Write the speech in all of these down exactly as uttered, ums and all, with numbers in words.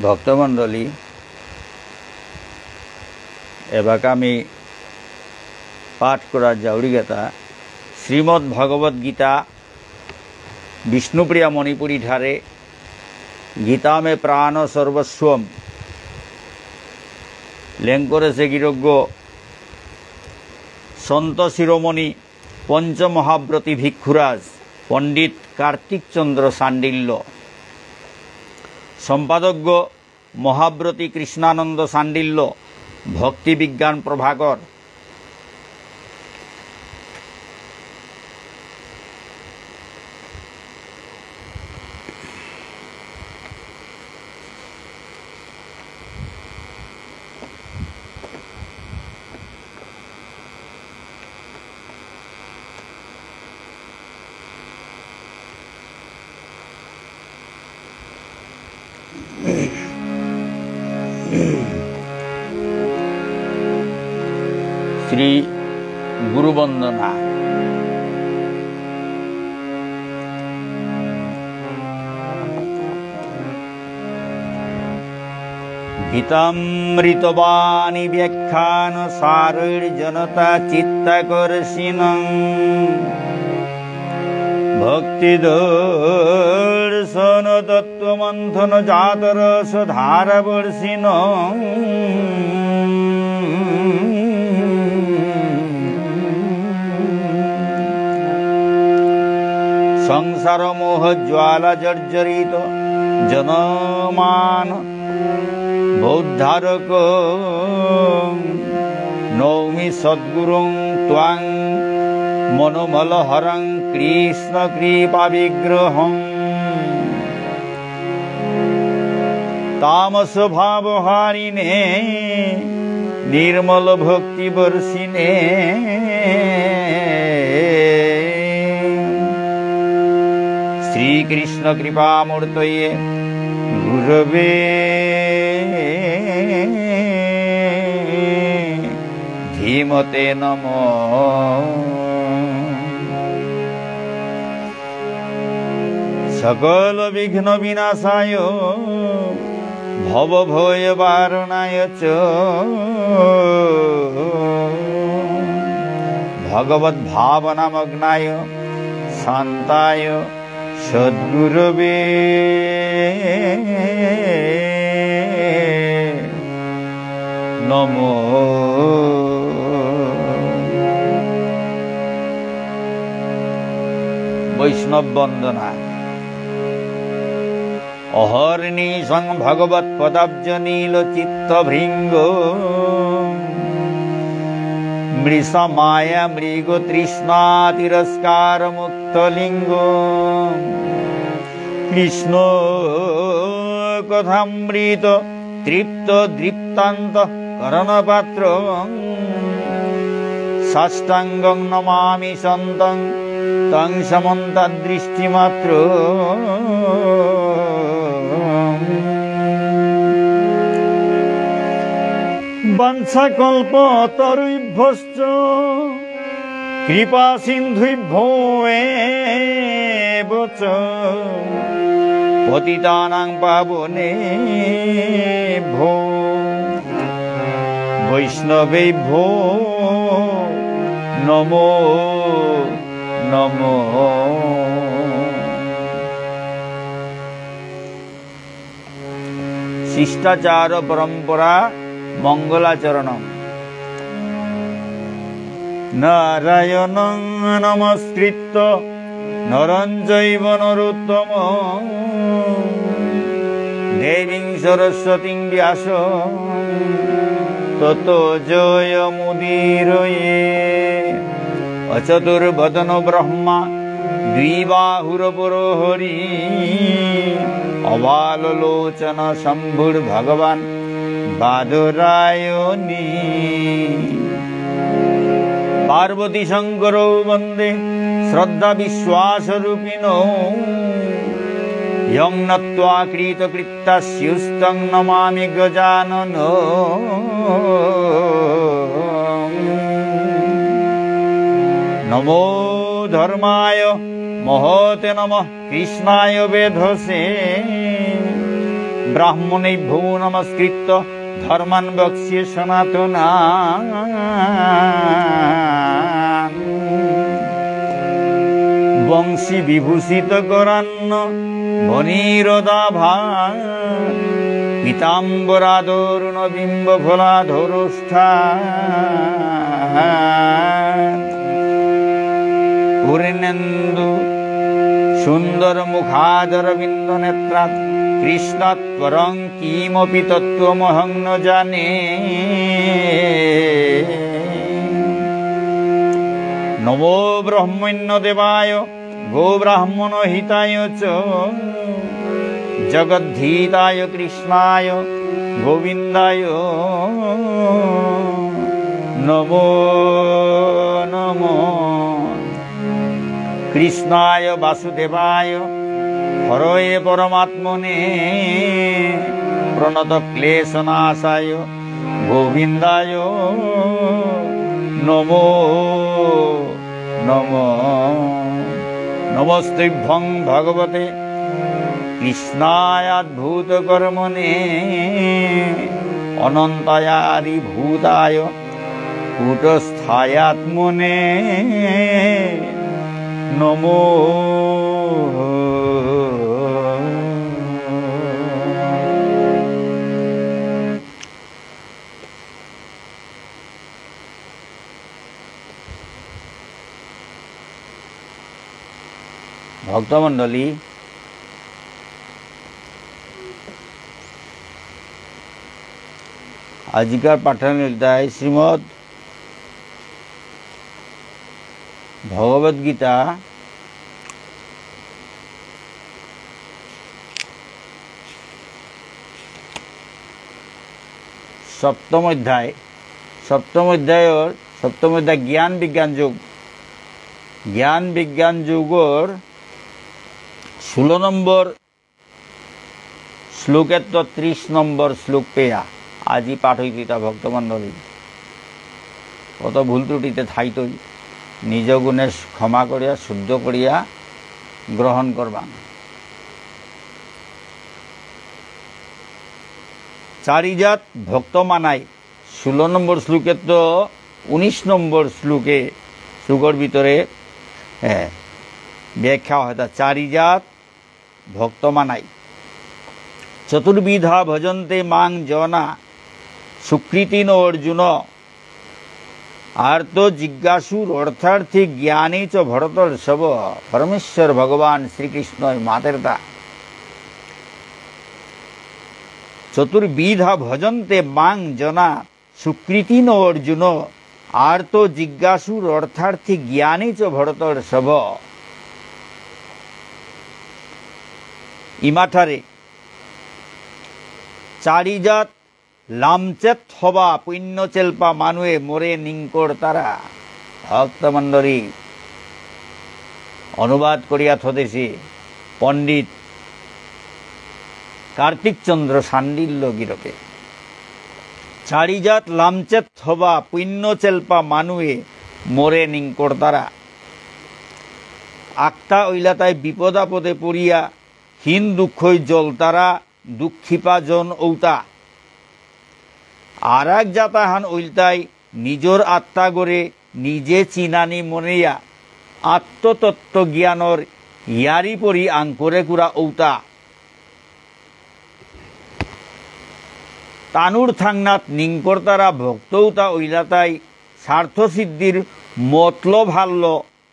ভক্তমণ্ডলী, এবাকা আমি পাঠ করা যাউরিগাতা শ্রীমদ্ ভগবত গীতা বিষ্ণুপ্রিয়া মণিপুরী ঠারে গীতা মে প্রাণ সর্বস্বম। লেংকরেসে গিরকগ সন্ত শিরোমণি পঞ্চমহাব্রতী ভিক্ষুরাজ পণ্ডিত কার্তিক চন্দ্র শাণ্ডিল্য। সম্পাদকগ মহাব্রতী কৃষ্ণানন্দ শাণ্ডিল্য, ভক্তি বিজ্ঞান প্রভাকর। শ্রী গুরু বন্দনা। গীতামৃতবাণী ব্যাখ্যান সারৈর্জনতা চিত্তাকর্ষিণং। ভক্তি দর্শন তত্ত্ব মন্থন জাতরস ধারাবর্ষিণং। সংসার মোহ জ্বালা জর্জরিত জনমান বৌদ্ধারক। নৌমি সদ্গুরুং ত্বাং মনোমলহরং কৃষ্ণ কৃপা বিগ্রহম। তামস ভাব হারিণে নির্মল ভক্তি বর্ষিণে। শ্রীকৃষ্ণ কৃপামূর্তয়ে গুরবে ধীমতে নমঃ। সকল বিঘ্ন বিনাশায় ভব ভয় বারণায় চ। ভগবত ভাবনামগ্নায় শান্তায় সদ্গুরবে নমঃ। বৈষ্ণব বন্দনা। অহর্নিশং ভগবৎ পদাব্জ নীল চিত্ত ভৃঙ্গ। মৃষা মায়া মৃগ তৃষ্ণা তিরস্কার মুক্ত লিঙ্গ। কৃষ্ণ কথামৃত তৃপ্ত দৃপ্তান্ত করণপাত্র। সাষ্টাঙ্গং নমামি সন্তং তং সমন্ত দৃষ্টিমাত্র। বাঞ্ছাকল্পতরুভ্যশ্চ কৃপা সিন্ধুভ্যো এব চ। পতিতানাং পাবনেভ্যো বৈষ্ণবেভ্যো নমো নমঃ। শিষ্টাচার পরম্পরা মঙ্গলাচরণম। নারায়ণং নমস্কৃত্য নরং চৈব নরোত্তমম। দেবীং সরস্বতীং ব্যাসং ততো জয়মুদীরয়ে। অচতুর্বদন ব্রহ্মা দ্বিবাহুরপর হরি। অবাললোচন শম্ভুর্ভগবান বাদরায়ণী। পার্বতী শঙ্করৌ বন্দে শ্রদ্ধা বিশ্বাস রূপিণৌ। যং নত্বা কৃতকৃত্য তস্যুস্তং নমামি গজানন। নমো ধর্মায় মহতে নমঃ কৃষ্ণায় বেধসে। ব্রাহ্মণেভ্যো নমস্কৃত্য ধর্মান বক্ষ্যে সনাতনান। বংশী বিভূষিত করান্ন বনীরদাভা পীতাম্বরাদরুণ বিম্ব ফলাধরোষ্ঠা। পূর্ণেন্দু সুন্দর মুখাদরবিন্দ নেত্রাৎ কৃষ্ণাৎ পরং কিমপি তত্ত্বমহং ন জানে। নমো ব্রহ্মণ্য দেবায় গোব্রাহ্মণ হিতায় চ জগদ্ধিতায় কৃষ্ণায় গোবিন্দায় নমো নমো। কৃষ্ণায় বাসুদেবায় হরয়ে পরমাত্মনে প্রণত ক্লেশ নাশায় গোবিন্দায় নমো নমো। নমস্তুভ্যং ভগবতে কৃষ্ণায় অদ্ভুত কর্মণে অনন্তায় আদিভূতায় কূটস্থায় আত্মনে নমো। ভক্তমণ্ডলী, আজিকার পাঠহান ইলতাই শ্রীমদ্ ভগবদ্গীতা সপ্তম অধ্যায়, সপ্তম অধ্যায়র, সপ্তম অধ্যায় জ্ঞান বিজ্ঞান যোগ, জ্ঞান বিজ্ঞান যোগর ষোলো নম্বর শ্লোকেত্ত ত্রিশ নম্বর শ্লোক পেয়া আজি পাঠ হইতইতা ভক্তমণ্ডলী। কত ভুল ত্রুটিতে থাইতই, নিজ গুণে ক্ষমা করিয়া শুদ্ধ করিয়া গ্রহণ করবা। চারি জাত ভক্ত মানাই, ষোলো নম্বর শ্লোকেত্ত উনিশ নম্বর শ্লোকে, শ্লোকর ভিতরে, এ, ব্যাখ্যা হয় তা চারি জাত ভক্ত মানাই। চতুর্বিধা ভজন্তে মাং জনা সুকৃতিন অর্জুন। আর্ত জিজ্ঞাসুর অর্থার্থী জ্ঞানী চ ভরতর্ষভ। পরমেশ্বর ভগবান শ্রীকৃষ্ণই মাতেরতা। চতুর্বিধা ভজন্তে মাং জনা সুকৃতিন অর্জুন। আর্ত জিজ্ঞাসুর অর্থার্থী জ্ঞানী চ ভরতর্ষভ। ইমাঠারে চারি জাত লামচেত হবা পুণ্য চেলপা মানুয়ে মোরে নিংকরতারা। ভক্তমণ্ডলী, অনুবাদ করিয়া থদেসি পণ্ডিত কার্তিক চন্দ্র শাণ্ডিল্য গিরকে। চারি জাত লামচেত হবা পুণ্য চেলপা মানুয়ে মোরে নিংকরতারা। আক্তা ঐলাতাই বিপদ আপদে পড়িয়া হীন দুঃখই জলতারা দুঃখীপা জন ঔতা। আর এক জাতাহান ঐলতাই নিজর আত্মাগরে নিজে চিনানি মনেয়া আত্মতত্ত্ব জ্ঞানর ইয়ারি পরি আঙ্করে কুরা ঔতা। তানুর থাংনাত নিংকরতারা ভক্ত ঔতা ঐলাতাই স্বার্থ সিদ্ধির মতলব হাল্ল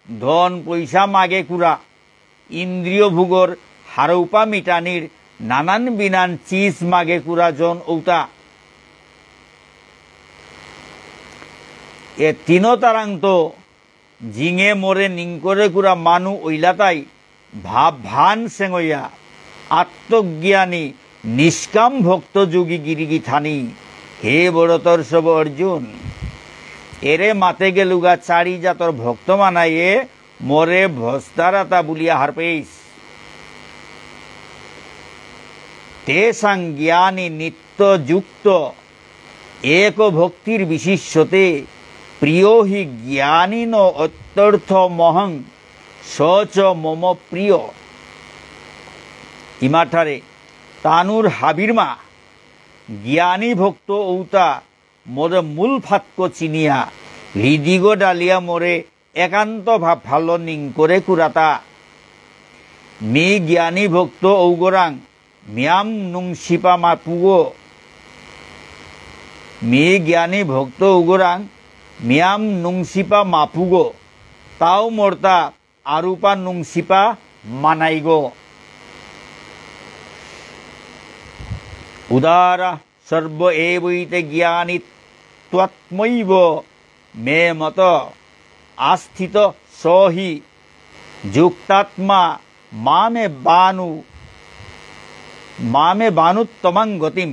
ধন পইসা মাগে কুরা ইন্দ্রিয় ভোগর হারৌপা মিটানির নানান বিনান চিজ মাগে কুরা জন ঔতা। এ তিন তারাংত জিঙে মোরে নিংকরে কুরা মানু ঐলাতাই ভাব ভান সেঙয়া আত্মজ্ঞানী নিষ্কাম ভক্ত যোগী গিরিগি থানি। হে ভরতর্ষভ অর্জুন, এরে মাতে গেলুগা চারি জাতর ভক্ত মানাইয়ে মোরে ভজতারাতা বুলিয়া হারপেইস। তেষাং জ্ঞানী নিত্যযুক্ত এক ভক্তির বিশিষ্যতে প্রিয় হি জ্ঞানীন অত্যর্থমহং স চ মম প্রিয়। ইমাঠারে তানুর হাবিরমা জ্ঞানী ভক্ত ঔতা মোরে মূল ফাতক চিনিয়া, হৃদিগ ডালিয়া মোরে একান্ত ভাব ভালো নিংকরে কুরাতা। মি জ্ঞানী ভক্ত ঔগরাং মিয়াম নুংসিপা মাপুগো। মি জ্ঞানী ভক্ত ঔগরাং মিয়াম নুংসিপা মাপুগো। তাও মোরতা আরূপা নুংসিপা মানাইগো। উদার সর্ব এবৈতে জ্ঞানী ত্বাত্মৈব মে মত। আস্থিত স হি যুক্তাত্মা মামে বানু, মামে বানুত্তমাং গতিম।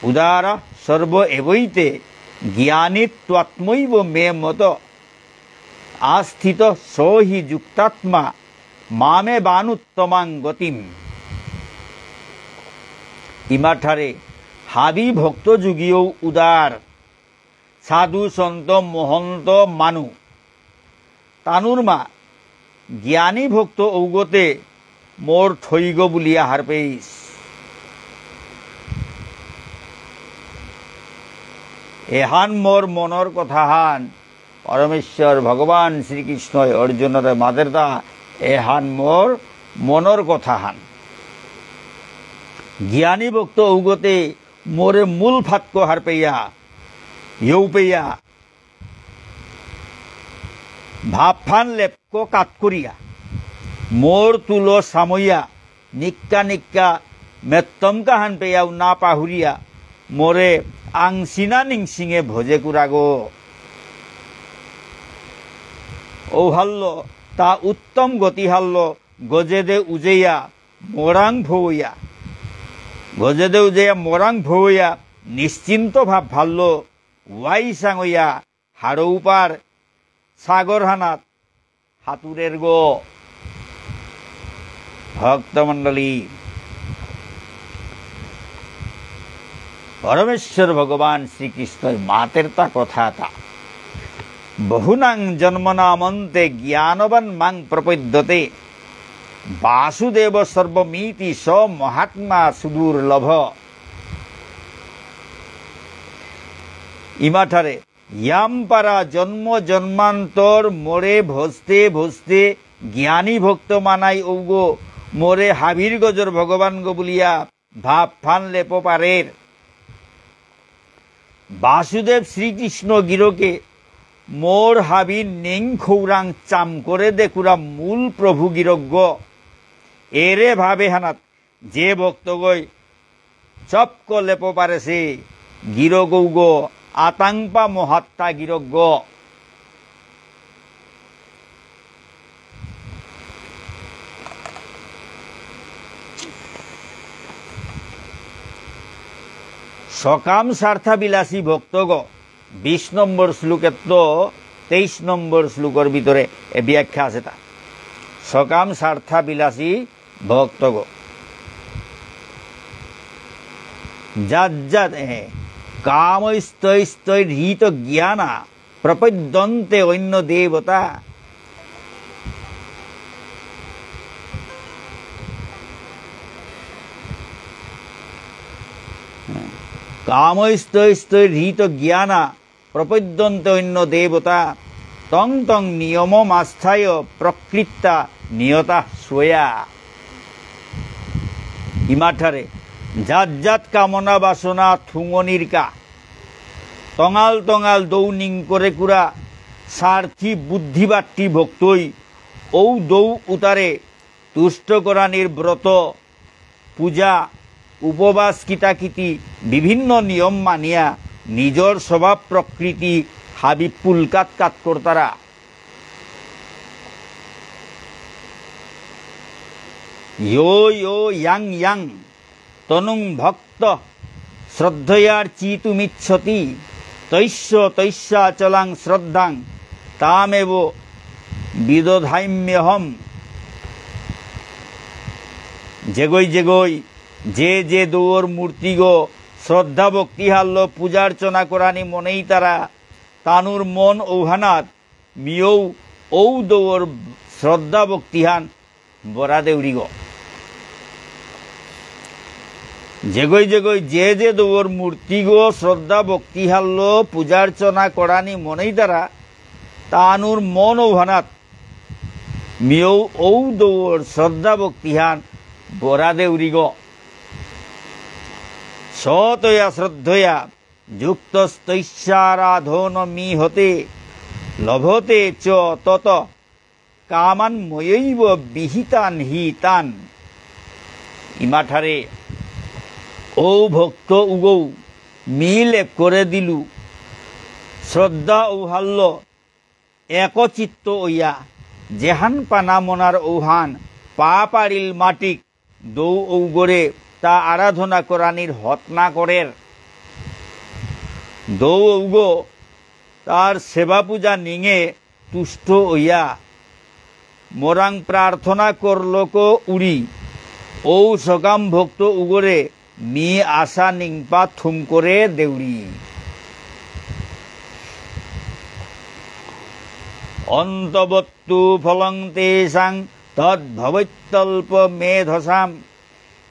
উদার সর্ব এবৈতে জ্ঞানী ত্বাত্মৈব মে মত। আস্থিত স হি যুক্তাত্মা মামে বানুত্তমাং গতিম। ইমাঠারে হাবি ভক্ত যোগীও উদার, সাধু সন্ত মহন্ত মানু। তানুরমা জ্ঞানী ভক্ত ঔগতে মোর থৈগ বুলিয়া হারপেইস। এহান মোর মনর কথাহান পরমেশ্বর ভগবান শ্রীকৃষ্ণই অর্জুনরে মাতেরতা, এহান মোর মনর কথাহান। জ্ঞানী ভক্ত ঔগতে মোরে মূল ফাতক হারপেয়া, ইয়ৌপেয়া, ভাবফান লেপক কাত করিয়া, মোর তুলো সামইয়া, নিক্কা নিক্কা মেত্তম কাহান পেয়াও না পাহুরিয়া, মোরে আংসিনা নিংসিঙে ভজে কুরাগো। ঔহাল্ল তা উত্তম গতিহাল্ল গজেদে উজেয়া মোরাং ভৌয়া। গজেদে উজেয়া মোরাং ভৌয়া নিশ্চিন্ত ভাব ভাল্ল ওয়াই সাঙয়া হারৌপার সাগর হানাত হাতুরের গো। ভক্তমণ্ডলী, পরমেশ্বর ভগবান শ্রীকৃষ্ণই মাতেরতা কথাতা, বহুনাং জন্মনামন্তে জ্ঞানবান মাং প্রপদ্যতে, বাসুদেব সর্বমিতি স মহাত্মা সুদুর্লভ। ইমাঠারে ইয়াম পারা জন্ম জন্মান্তর মোরে ভজতে ভজতে জ্ঞানী ভক্ত মানাই ঔগো মোরে হাবির গজর ভগবান গো বুলিয়া ভাব ফান লেপ পারের। বাসুদেব শ্রীকৃষ্ণ গিরকে মোর হাবির নেং খৌরাং চাম করে দেখুরা মূল প্রভু গিরক গো। এরে ভাবে হানাত যে ভক্তগই চপক লেপ পারেসে, গিরগৌগ, আতাংপা মহাত্মা গিরগ। সকাম স্বার্থাবিলাসী ভক্তগ, বিশ নম্বর শ্লোকেত্ত তেইশ নম্বর শ্লোকর ভিতরে এ ব্যাখ্যা আছে তা। সকাম স্বার্থাবিলাসী ভক্তগ। যাজ্জাত, এ, কামৈস্তৈস্তৈর্হৃতজ্ঞানা প্রপদ্যন্তে অন্য দেবতা। কামৈস্তৈস্তৈর্হৃতজ্ঞানা প্রপদ্যন্তে অন্য দেবতা, তং তং নিয়মমাস্থায় প্রকৃত্যা নিয়তা স্বয়া। ইমাঠারে যাত যাত কামনা বাসনা থুঙনিরকা, তঙাল তঙাল দৌ নিংকরে কুরা স্বার্থী বুদ্ধিবাট্টি ভক্তই ঔ দৌ উতারে তুষ্ট করানির ব্রত, পূজা, উপবাস কিতাকিতি বিভিন্ন নিয়ম মানিয়া নিজর স্বভাব প্রকৃতি হাবি পুলকাত কাত করতারা। যো যো যং যং তনুং ভক্ত শ্রদ্ধয়ার্চিতুমিচ্ছতি, তস্য তস্যাচলাং শ্রদ্ধাং তামেব বিদধাম্যহম। যেগই যেগই যে যে দৌর মূর্তিগ শ্রদ্ধা ভক্তি হাল্ল পূজার্চনা করানি মনেইতারা, তানুর মন ঔহানাত মিয়ৌ ঔ দৌর শ্রদ্ধা ভক্তিহান বরা দেউরিগ। যেগই যেগই যে যে দৌর মূর্তিগ শ্রদ্ধা ভক্তিহানলো পূজার্চনা করানি মনেই তারা, তানুর মন ঔহানাত মিয়ৌ ঔ দৌর শ্রদ্ধা ভক্তিহান বরা দেউরিগ। সতয়া শ্রদ্ধয়া যুক্তস্তৈস্যারাধনমীহতে লভতে চ তত কামান ময়ৈব বিহিতান হি তান। ইমাঠারে ঔ ভক্ত উগৌ মি লেপ করে দিলু, শ্রদ্ধা ঔহাল্য একচিত্ত অইয়া, যেহান পানা মনার ঔহান পা পারিল মাটিক, দৌ ঔগরে তা আরাধনা করানির হতনা করের। দৌ ঔগ তার সেবা পূজা নিঙে তুষ্ট অইয়া, মোরাং প্রার্থনা করলক উরি, ঔ সকাম ভক্ত উগরে মি আশা নিংপা থুম করে দেউরি। অন্তবত্তু ফলং তেষাং তদ্ভবত্যল্প মেধসাম।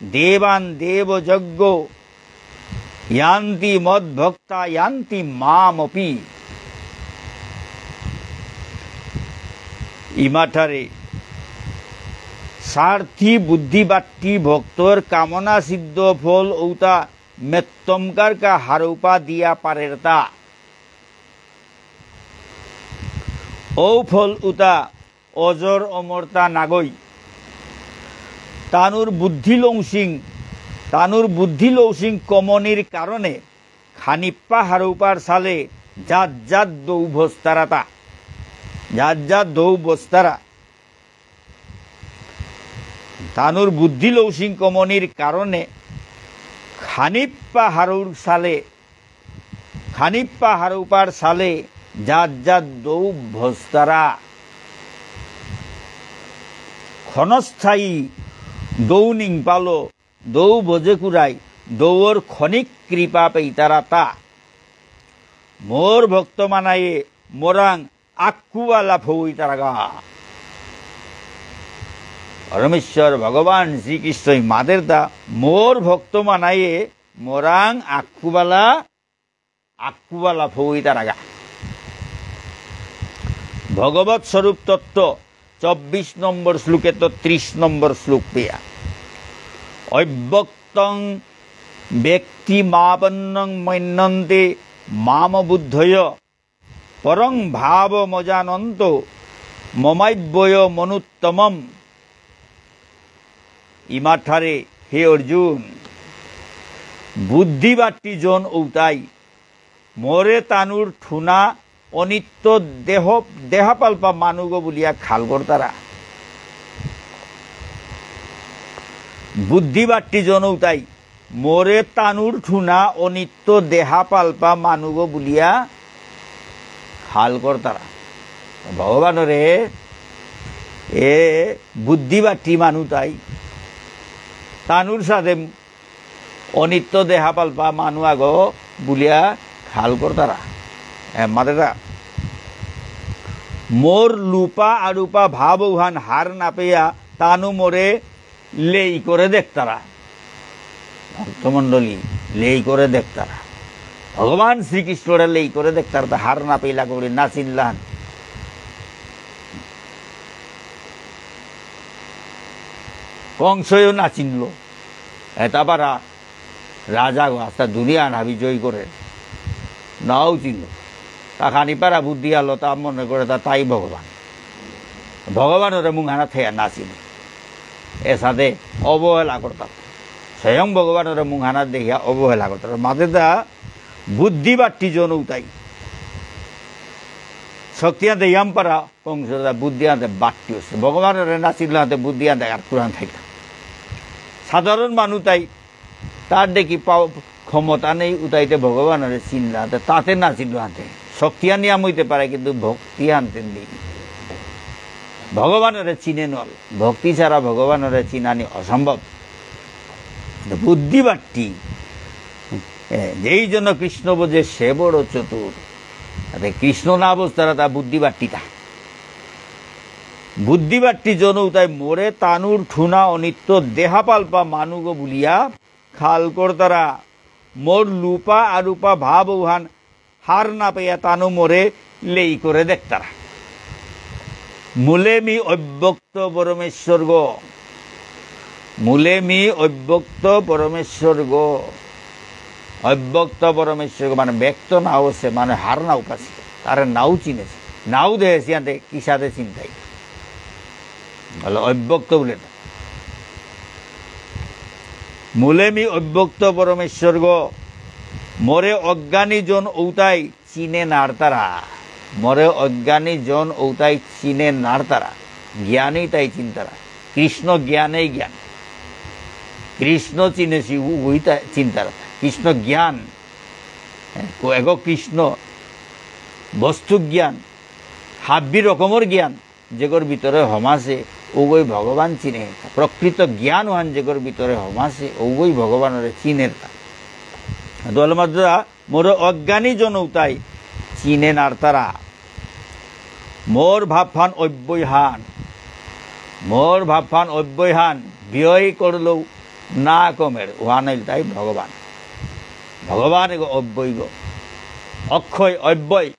দেবান দেবযজ্ঞ যান্তি মদ্ভক্তা যান্তি মামপি। ইমাঠারে স্বার্থী বুদ্ধিবাট্টি ভক্তর কামনা সিদ্ধ ফল ঔতা মেত্তমকারকা হারৌপা দিয়া পারেরতা। ঔ ফল উতা অজর অমরতা নাগই। তানুর বুদ্ধি লৌসিং, তানুর বুদ্ধি লৌসিং কমনির কারণে খানিপ্পা হারৌপার সালে জাত জাত দৌ ভস্তারাতা। জাত জাত দৌ ভস্তারা। তানুর বুদ্ধি লৌসিং কমনির কারণে খানিপ্পা হারৌর সালে, খানিপ্পা হারৌপার সালে জাত জাত দৌ ভস্তারা। ক্ষণস্থায়ী দৌ নিংপালো, দৌ ভজে কুরাই, দৌর ক্ষণিক কৃপা পেইতারাতা। মোর ভক্ত মানায়ে মোরাং আক্কুবালা ফৌইতারাগা। পরমেশ্বর ভগবান শ্রীকৃষ্ণই মাতেরতা, মোর ভক্ত মানায়ে মোরাং আক্কুবালা, আক্কুবালা ফৌইতারাগা। ভগবত স্বরূপ তত্ত্ব চব্বিশ নম্বর শ্লোকে তো ত্রিশ নম্বর শ্লোক পেয়া। অব্যক্তং ব্যক্তিমাপন্নং মন্যন্তে মাম বুদ্ধয় পরং ভাবমজানন্ত মমাব্যয়মনুত্তমম। ইমাঠারে হে অর্জুন, বুদ্ধিবাট্টি জন ঔতাই, মোরে তানুর ঠুনা অনিত্য দেহ, দেহাপালপা মানুগ বুলিয়া খাল করতারা। বুদ্ধিবাট্টি জন ঔতাই, মোরে তানুর ঠুনা অনিত্য দেহা পালপা মানুগ বুলিয়া খাল করতারা। ভগবানরে এ বুদ্ধিবাট্টি মানু তাই, তানুর সাথে অনিত্য দেহা পালপা মানু আগ বুলিয়া খাল করতারা। এ মাতেতা, মোর লুপা আরুপা ভাব উহান হার না পেয়া তানু মোরে লেই করে দেখতারা। ভক্তমণ্ডলী, লেই করে দেখতারা। ভগবান শ্রীকৃষ্ণরে লেই করে দেখতারা, তা হার না পেইলা করে না চিনলান। কংসও না চিনল। এতা পারা রাজা গো, আস্তা দুনিয়া না বিজয় করে। নাও চিনল। তা খানি পারা বুদ্ধি আলো, তা মনে করে তা তাই ভগবান। ভগবানরে মুঙহানা থেয়া না চিনে। এসাদে অবহেলা করতারা। স্বয়ং ভগবানরে মুঙহানা দেখিয়া অবহেলা করতারা। মাতেতা বুদ্ধি বাট্টি জন উতাই। শক্তি আনতে ইয়াম পারা কংসর বুদ্ধি আনতে বাট্টি হচ্ছে। ভগবানরে না চিনলে আনতে বুদ্ধি আনতে আর কুরান থাকতাম। সাধারণ মানু তাই তার দেখি পাও ক্ষমতা নেই উতাইতে ভগবানরে চিনলা, তে তাতে না চিনলো আনতে। শক্তি আনিয়াম হইতে পারে, কিন্তু ভক্তি আনতে নেই। ভগবানরে চিনে নল। ভক্তি ছাড়া ভগবানরে চিনানি অসম্ভব। বুদ্ধি বাট্টি। এ, যেই জন কৃষ্ণ বোঝে সে বড় চতুর। আরে কৃষ্ণ না বুঝতারা তা বুদ্ধি বাট্টিতা। বুদ্ধিবাট্টি জন উতাই মোরে তানুর ঠুনা অনিত্য দেহা পালপা মানুগ বুলিয়া খাল করতারা। মোর লুপা আরূপা ভাব উহান হার না পেয়া তানু মোরে লেই করে দেখতারা। মূলে মি অব্যক্ত পরমেশ্বর গো। মূলে মি অব্যক্ত পরমেশ্বর গো। অব্যক্ত পরমেশ্বর গো, মানে ব্যক্ত না হসে, মানে হার না উপাসিত। তারে নাও চিনেসে। নাও দেহেসি আনতে কিসাদে চিনতাই। বলে অব্যক্ত বলে না। মূলে মি অব্যক্ত পরমেশ্বর গো। মোরে অজ্ঞানী জন ঔতাই চিনে নারতারা। মোরে অজ্ঞানী জন ঔতাই চিনে নারতারা। জ্ঞানী তাই চিনতারা। কৃষ্ণ জ্ঞানেই জ্ঞান। কৃষ্ণ চিনেসি উ-, উইতা চিনতারা। কৃষ্ণ জ্ঞান। হ্যাঁ, কো-, এগো কৃষ্ণ বস্তু জ্ঞান। হাব্বি রকমর জ্ঞান। যেগর ভিতরে হমাসে, ওগই ভগবান চিনে। প্রকৃত জ্ঞান ওহান যেগর ভিতরে হমাসে, ওগই ভগবানরে চিনের তা। দলমাদ্রা মোর অজ্ঞানী জন ঔতাই চিনে নারতারা। মোর ভাবহান অব্যয়হান, মোর ভাবহান অব্যয়হান, ব্যয় করলেও না কমের, ওহান ইলতাই ভগবান। ভগবান এগো অব্যয় গো, অক্ষয়, অব্যয়।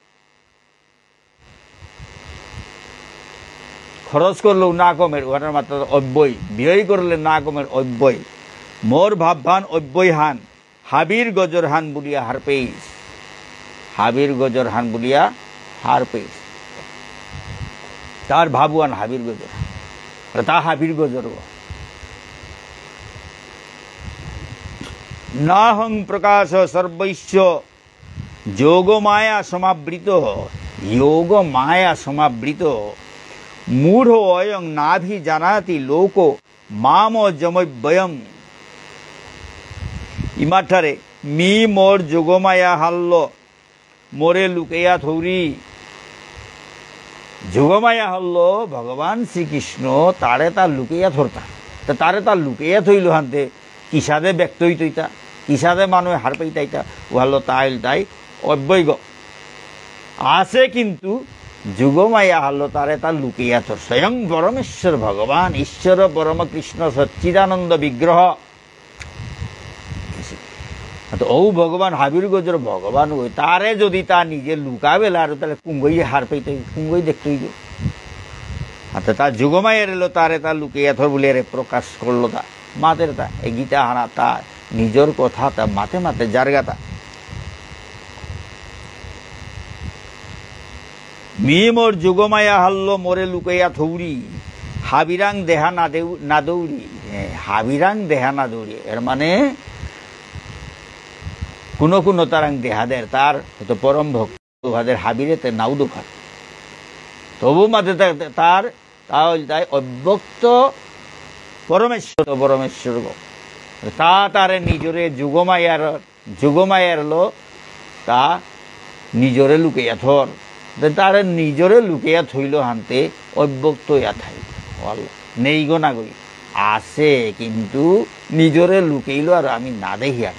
খরচ করলেও না কমের, ওহানর মাত্রা অব্যয়। ব্যয় করলে না কমের, অব্যয়। মোর ভাবহান অব্যয়হান, হাবির গজরহান বুলিয়া হারপেইস। হাবির গজরহান বুলিয়া হারপেইস। তার ভাবহান হাবির গজর। আর তা হাবির গজর গো। নাহং প্রকাশ সর্বস্য যোগমায়া সমাবৃত, যোগমায়া সমাবৃত, মূঢ়োঽয়ং নাভিজানাতি লোকো মামজমব্যয়ম্। ইমাঠারে মি মোর যোগমায়া হাল্ল মোরে লুকেয়া থৌরি। যোগমায়া হাল্ল ভগবান শ্রীকৃষ্ণ তারে তা লুকেয়া থরতা। তা তারে তা লুকেয়া থইল হানতে কিসাদে ব্যক্ত হইতইতা, কিসাদে মানু হারপেইতাইতা, ওহাল্ল তা ইলতাই অব্যয়গ। আসে কিন্তু যোগমায়া হাল্ল তারে তা লুকেয়া থর। স্বয়ং পরমেশ্বর ভগবান, ঈশ্বর পরম কৃষ্ণ সচ্চিদানন্দ বিগ্রহ। তো ঔ ভগবান হাবির গজর ভগবান ওই, তারে যদি তা নিজে লুকাবেলা আর তাহলে কুঙ্গই হারপেইতই, কুঙ্গই দেখতই গো। আর তা যোগমায়া এলো তারে তা লুকেয়া থর বুলে রে প্রকাশ করলো তা। মাতের তা, এ গীতা হানা তা, নিজর কথা তা, মাতে মাতে যারগা তা। মি মোর যোগমায়া হাল্ল মোরে লুকাইয়া থৌরি, হাবিরাং দেহা না দেউ-, না দৌরি। হ্যাঁ, হাবিরাং দেহা না দৌরি। এর মানে, কোনো কোনো তারাং দেহা দের, তার হয়তো পরম ভক্ত। দুখাদের হাবিরে তে নাও দুখাদ। তবু মাতে তা-, তার, তা হইল তাই অব্যক্ত পরমেশ্বর, পরমেশ্বর গো। তা তারে নিজরে যোগমায়ার, যোগমায়ার লো তা নিজরে লুকেয়া থর। তে তারে নিজরে লুকেয়া থইল হানতে অব্যক্ত ইয়া থাই। ওয়াল নেই গো না গই। আছে কিন্তু নিজরে লুকেইল আর আমি না দেখিয়ার।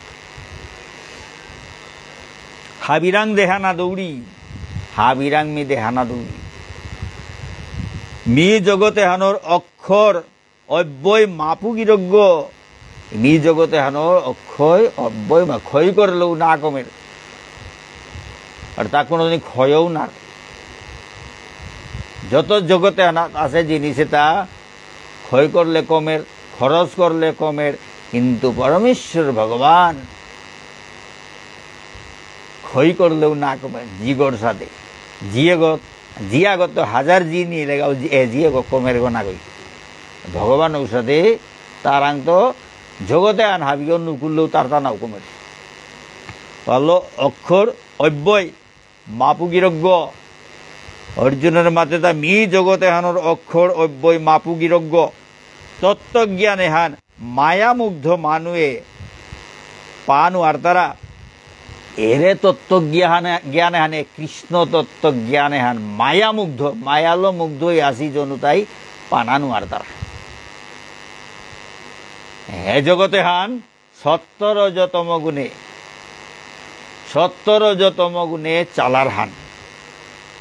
হাবিরাং দেহা না দৌরি, হাবিরাং মি দেহা না দৌরি। মি জগত এহানর অক্ষর অব্যয় মাপু গিরকগ। মি জগত এহানর অক্ষয় অব্যয় মা-, ক্ষয় করলেও না কমের। আর তা কোনোদিন ক্ষয়ও না। যত জগত এহানাত আছে জিনিস এতা ক্ষয় করলে কমের, খরচ করলে কমের, কিন্তু পরমেশ্বর ভগবান ক্ষয় করলেও না কমের, জিগর সাথে। জিয়েগত, জিয়াগত হাজার জি নিয়ে লেগাও, জি-, এ জিয়েগ কমের গো না গই। ভগবান ঔসাদে তারাং তো জগত এহান হাবিও নুকুললেও তার তা নাও কমের। পারলো অক্ষর অব্যয় মাপু গিরকগ। অর্জুনরে মাতে তা মি জগত এহানর অক্ষর অব্যয় মাপু গিরকগ। তত্ত্বজ্ঞান এহান মায়ামুগ্ধ মানুয়ে পা নুয়ারতারা। এরে তত্ত্বজ্ঞান, জ্ঞান এহানে কৃষ্ণ তত্ত্বজ্ঞান এহান মায়ামুগ্ধ, মায়ালো মুগ্ধ অয়া আসি জনুতাই পানা নুয়ারতারা। হে জগত এহান সত্ত্ব রজ তম গুণে, সত্ত্ব রজ তম গুণে চালার হান।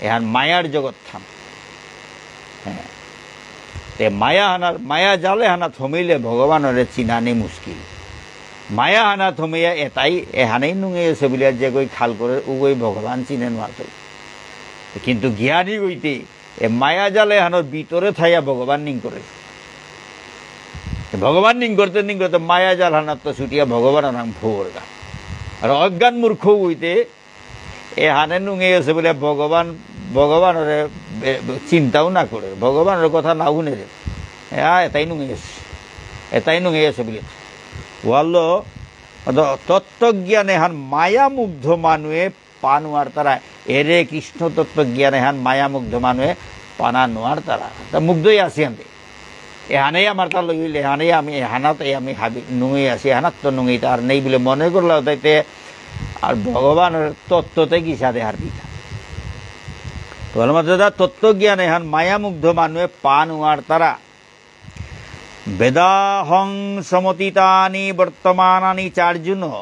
এহান মায়ার জগৎ হান। হ্যাঁ। এ মায়া হানার, মায়া জালে হানা থমিলে ভগবানরে চিনানি মুশকিল। মায়া হানা থমিয়া এতাই, এহানেই নুঙেই আছে বুলিয়া যে গই খাল করে, উগই ভগবান চিনে নোয়ারতই। কিন্তু জ্ঞানী গইতে, এ মায়া জালে হানোর ভিতরে থাইয়া ভগবান নিং করে। এ ভগবান নিং করতে নিং করতে মায়া জাল হানার তো ছুটিয়া ভগবান নাম ফোরগা। আর অজ্ঞান মূর্খ গইতে, এহানে নুঙেই আছে বুলে ভগবান, ভগবানরে বে-, বে-, চিন্তাও না করে, ভগবানর কথা না শুনে রে। এ, আ, এতাই নুঙেই আছে। এতাই নুঙেই আছে বুলে। ওয়াল্লো, অত-, তত্ত্বজ্ঞান এহান মায়া মুগ্ধ মানুয়ে পা নোয়ারতারা, এরে কৃষ্ণ তত্ত্বজ্ঞান এহান মায়া মুগ্ধ মানুয়ে পানা নোয়ারতারা। তা মুগ্ধই আসি আনতে। এহানেই আমার তা লইলে, এহানেই আমি, এহানাত এই আমি হাবি, নুঙেই আসি, এহানাত তো নুঙেই তার নেই বলে মনে করলে তাইতে আর ভগবানর তত্ত্বতে কিসাদে হারপিতা। তো বলে মাত্র তা তত্ত্বজ্ঞান এহান মায়ামুগ্ধ মানুয়ে পা নোয়ারতারা। বেদাহং সমতীতানি বর্তমানানি চার্জুন,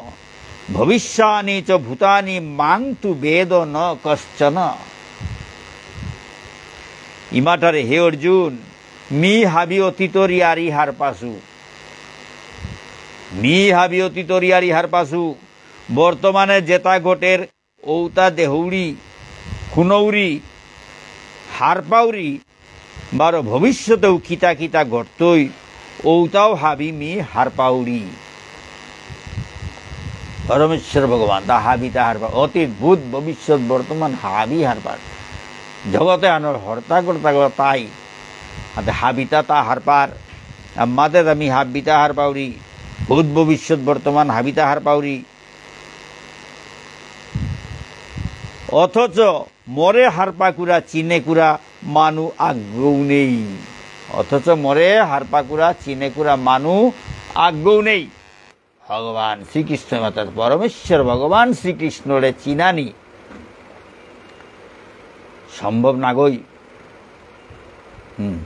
ভবিষ্যানি চ ভূতানি মাং তু বেদ ন কশ্চন। ইমাঠারে হে অর্জুন, মি হাবি অতীতর ইয়ারি হারপাসু। মি হাবি অতীতর ইয়ারি হারপাসু। বর্তমানে যেতা ঘটের ঔতা দেহৌরি, হুনৌরি, হারপাউরি, বারো ভবিষ্যতেও কিতা কিতা ঘটতই, ঔতাও হাবি মি হারপাউরি। পরমেশ্বর ভগবান, তা হাবি তা হারপা, অতীত, ভূত, ভবিষ্যৎ, বর্তমান, হাবি হারপার। জগতে আনর হর্তা কর্তা গো তাই। আতে হাবিতা তা হারপার। আমাদের আমি হাবিতা হারপাউরি। ভূত, ভবিষ্যৎ, বর্তমান, হাবিতা হারপাউরি। অথচ মরে হারপাকুরা চিনেকুরা মানু আগৌ নেই। অথচ মরে হারপাকুরা চিনেকুরা মানু আগৌ নেই। ভগবান শ্রীকৃষ্ণ মাতা পরমেশ্বর ভগবান শ্রীকৃষ্ণরে চিনানি সম্ভব নাগই। হুম।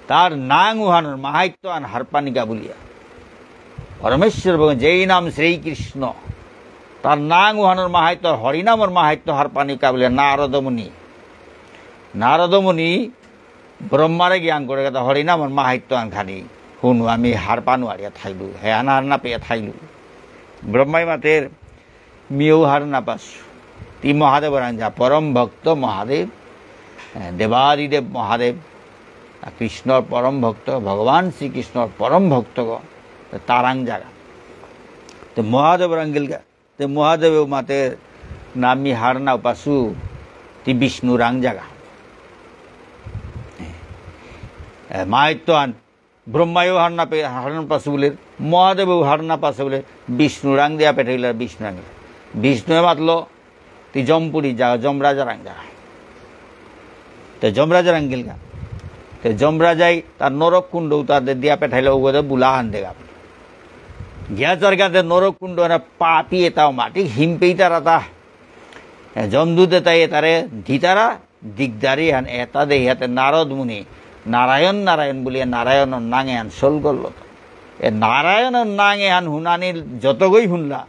তার নাঙ উহানর মাহাত্ম্য আন হারপানিকা বুলিয়া। পরমেশ্বর ভগবান যেই নাম শ্রীকৃষ্ণ। তার নাঙ উহানর মাহাত্ম্য, হরিনামর মাহাত্ম্য হারপানিকা বুলিয়া নারদমুনি। নারদমুনি ব্রহ্মারে জ্ঞান করে কথা হরিনামর মাহাত্ম্য আন খানি। হুনু আমি হারপানু আরিয়া থাইলু। হে আন হার না পেয়া থাইলু। ব্রহ্মাই মাতের মিউ হার না পাসু। তি মহাদেব রাং যা, পরম ভক্ত মহাদেব, এ, দেবাদিদেব মহাদেব, আ, কৃষ্ণর পরম ভক্ত, ভগবান শ্রীকৃষ্ণর পরম ভক্ত গ, তারাং জাগা। তো মহাদেব রাং গিলগা, তো মহাদেব মাতে নামি হার না পাসু, তি বিষ্ণু রাং জাগা। এ, মাইত্তান ব্রহ্মায়ও হার না পে-, হার না পাসে বুলে, মহাদেবও হার না পাসে বুলে, বিষ্ণু রাং দিয়া পেঠাইলা, বিষ্ণু রাং। বিষ্ণুয়ে মাতলো, তি যমপুরী যা, যমরাজা রাং যা। তে যমরাজা রাং গিলগা। তে যমরাজাই তার নরক কুণ্ড উতার দে দিয়া পেঠাইলে, ওগোদে বুলা হান দেগা। গিয়া চরগাতে নরক কুণ্ড না পাপি এতাও মাটি, হিমপেইতারা তা। এ, যমদূত এতাই এতারে দিতারা, দিগদারি হান এতা দেহিয়াতে নারদ মুনি, নারায়ণ নারায়ণ বুলিয়া নারায়ণর নাঙে হান সল করল তো। এ নারায়ণর নাঙে হান হুনানি যতগই হুনলা,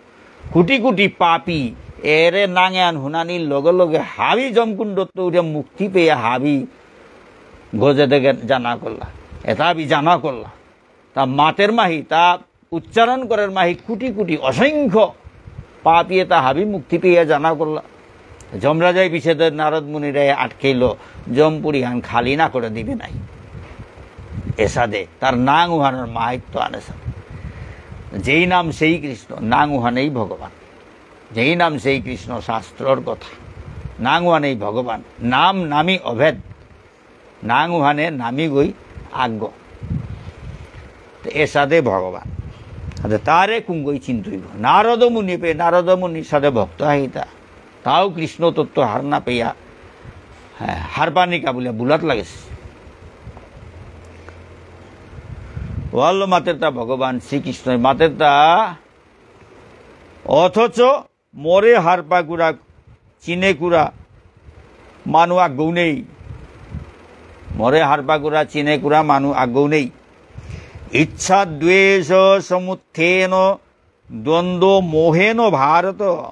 কোটি কোটি পাপী, এরে নাঙে হান হুনানি লগে লগে হাবি যমকুণ্ডত্ত উঠে মুক্তি পেয়ে হাবি গজে দেগে জানা করলা। এতা হাবি জানা করলা। তা মাতের মাহি, তা উচ্চারণ করার মাহি কোটি কোটি অসংখ্য পাপী এতা হাবি মুক্তি পেয়ে জানা করলা। যমরাজাই পিছেদে নারদ মুনিরে আটকেইল, যমপুরী হান খালি না করে দিবে নাই। এসাদে তার নাঙ উহানর মাহাত্ম্য আন এসাদে। যেই নাম সেই কৃষ্ণ, নাঙ উহানেই ভগবান। যেই নাম সেই কৃষ্ণ, শাস্ত্রর কথা। নাঙ উহানেই ভগবান। নাম নামি অভেদ। নাঙ উহানে নামি গই আগ। তো এসাদে ভগবান। আতে তারে কুঙগই চিনতইব। নারদ মুনি পে, নারদ মুনি সাদে ভক্ত আহিতা। তাও কৃষ্ণ তত্ত্ব হার না পেয়া, হ্যাঁ, হারপানিকা বুলে বুলাত লাগেসে। ওয়াল্ল মাতেরতা ভগবান শ্রীকৃষ্ণ মাতেরতা, অথচ মরে হারপাকুরা, চিনেকুরা মানু আগৌ নেই। মরে হারপাকুরা, চিনেকুরা মানু আগৌ নেই। ইচ্ছা দ্বেষ সমুত্থেন দ্বন্দ্ব মোহেন ভারত।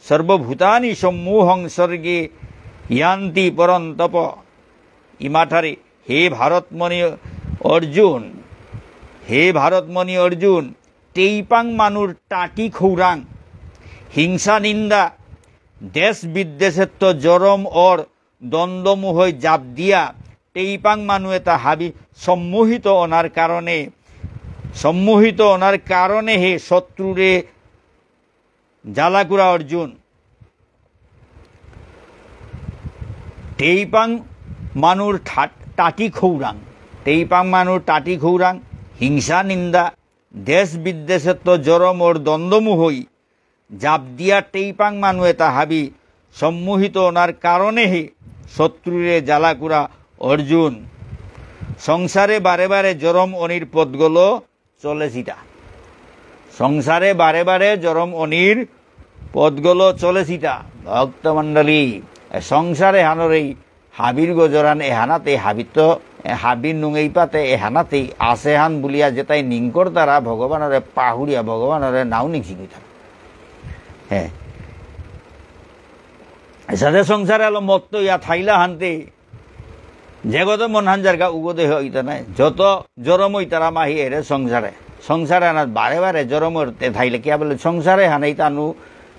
সর্বভূতানি সম্মোহং সর্গে যান্তি পরন্তপ। ইমাঠারে হে ভারতমণি অর্জুন, হে ভারতমণি অর্জুন, টেইপাং মানুর টাটি খৌরাং, হিংসা নিন্দা, দেশ বিদ্বেষেত্ত জরম অর দ্বন্দ্বমোহই জাপ দিয়া, টেইপাং মানু এতা হাবি সম্মোহিত অনার কারণে, সম্মোহিত অনার কারণে হে শত্রুরে জ্বালাকুরা অর্জুন। টেইপাং মানুর ঠাট-, টাটি খৌরাং, টেইপাং মানুর টাটি খৌরাং, হিংসা নিন্দা, দেশ বিদ্বেষেত্ত জরম অর দ্বন্দ্বমোহই জাপ দিয়া টেইপাং মানু এতা হাবি সম্মোহিত অনার কারণে হে শত্রুরে জ্বালাকুরা অর্জুন। সংসারে বারে বারে জরম অনির পথগলো চলেসিতা। সংসারে বারে বারে জরম অনির পথগলো চলেসিতা। ভক্তমণ্ডলী, এ সংসারে হানরেই হাবির গজরান এহানাতে হাবিত, এ, হাবির নুঙেই পাতে এহানাতেই আসে হান বুলিয়া যেতাই নিংকর তারা ভগবানরে পাহুরিয়া ভগবানরে নাও নিংসিং অইতারা। হ্যাঁ। এসাদে সংসারে আলো মত্ত ইয়া থাইলা হানতে যেগদে মন হান যারগা উগদে হইতা নাই। যত জরম হইতারা মাহি এরে সংসারে। সংসারে আনাত বারে বারে জরম হইতে থাইলে কিয়া বুলে সংসারে হানাই তানু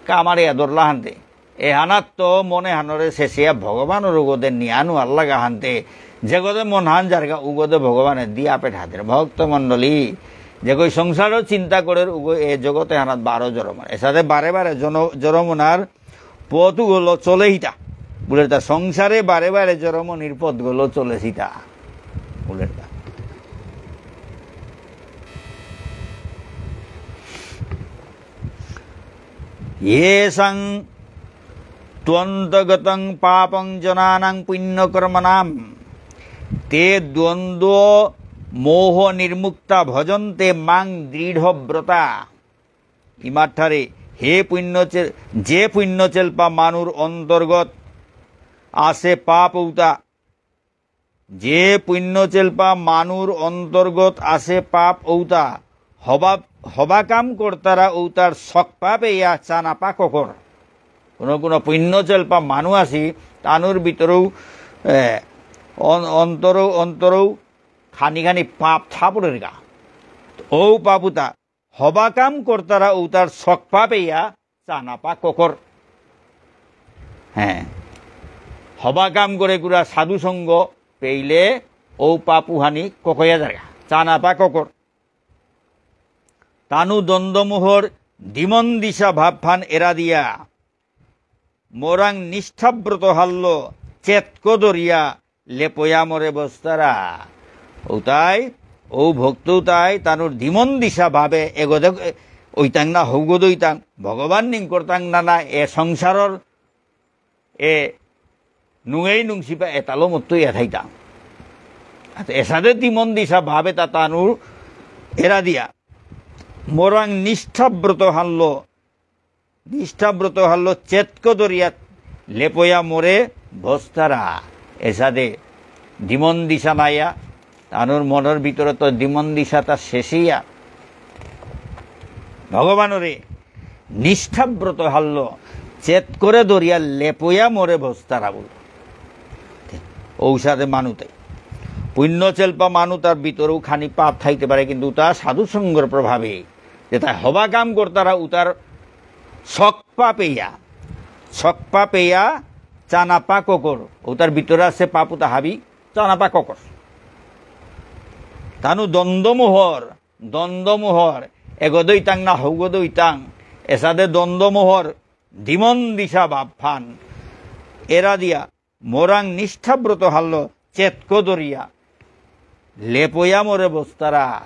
কামারে আদরলা হানতে। এহানাত তো মনে হানরে শেষিয়া ভগবানর উগদে নিয়ানু আল্লাগা হানতে, যেগদে মন হান যারগা উগদে ভগবানে দিয়া পেঠাদের। ভক্তমণ্ডলী, যেগই সংসারও চিন্তা করের উগই এ জগতে হানাত বারো জরম। এসাদে বারে বারে জন-, জরম অনার পথ উগলো চলেসিতা। বুলের তা সংসারে বারে বারে জরম অনির পথগলো চলেসিতা। বুলের তা। येषां त्वन्तगतं पापं जनानां पुण्यकर्मणां ते द्वन्द्वमोहनिर्मुक्ता भजन्ते मां दृढव्रता। ইমাঠারে হে পুণ্য চে-, যে পুণ্য চেলপা মানুর অন্তর্গত আসে পাপ ঔতা, যে পুণ্য চেলপা মানুর অন্তর্গত আসে পাপ ঔতা, হবা, হবা কাম করতারা ঔতার সকপা পেয়া চানাপা ককর। কোনো কোনো পুণ্য চেলপা মানু আসি, তানুর ভিতরেও, এ, অন-, অন্তরেও, অন্তরেও খানি খানি পাপ থাপড়ের গা। ঔ পাপ ঔতা হবা কাম করতারা ঔতার সকপা পেয়া চানাপা ককর। হ্যাঁ। হবা কাম করে কুরা সাধু সঙ্গ পেইলে ঔ পাপ উহানি ককয়া যারগা। চানাপা ককর। তানু দ্বন্দ্বমোহর দিমন দিশা ভাবফান এরা দিয়া মোরাং নিষ্ঠাব্রত হাল্ল চেতক দরিয়া লেপয়া মরে বস্তারা। ঔতাই, ঔ ভক্ত ঔতাই, তানুর দিমন দিশা ভাবে এগদে ঐতাং না হৌগদ ঐতাং, ভগবান নিংকরতাং না না, এ সংসারর এ নুঙেই নুংসিপা এতালো মত্ত ইয়া থাইতাং। আচ্ছা, এসাদে দিমন দিশা ভাবে তা তানুর এরা দিয়া। মোরাং নিষ্ঠাব্রত হাল্ল নিষ্ঠাব্রত হাল্ল চেতক দরিয়াত লেপয়া মোরে ভস্তারা। এসাদে দিমন দিশা নাইয়া, তানুর মনর ভিতরে তো দিমন দিশা তা শেষিয়া। ভগবানরে নিষ্ঠাব্রত হাল্ল চেতকরে দরিয়া লেপয়া মোরে ভস্তারা বুল। ঔসাদে মানুতে। পুণ্য চেলপা মানু তার ভিতরেও খানি পাপ থাইতে পারে, কিন্তু তা সাধু সঙ্গর প্রভাবে যেতা হবা কাম করতারা উতার সকপা পেয়া, সকপা পেয়া চানাপা ককর, উতার ভিতরে আছে পাপ উতা হাবি চানাপা ককর। তানু দ্বন্দ্বমোহর, দ্বন্দ্বমোহর, এগদইতাং না হৌগদইতাং, এসাদে দ্বন্দ্বমোহর, দিমন দিশা ভাবফান, এরা দিয়া মোরাং নিষ্ঠাব্রত হাল্ল চেতক দরিয়া। লেপয়া মোরে বস্তারা।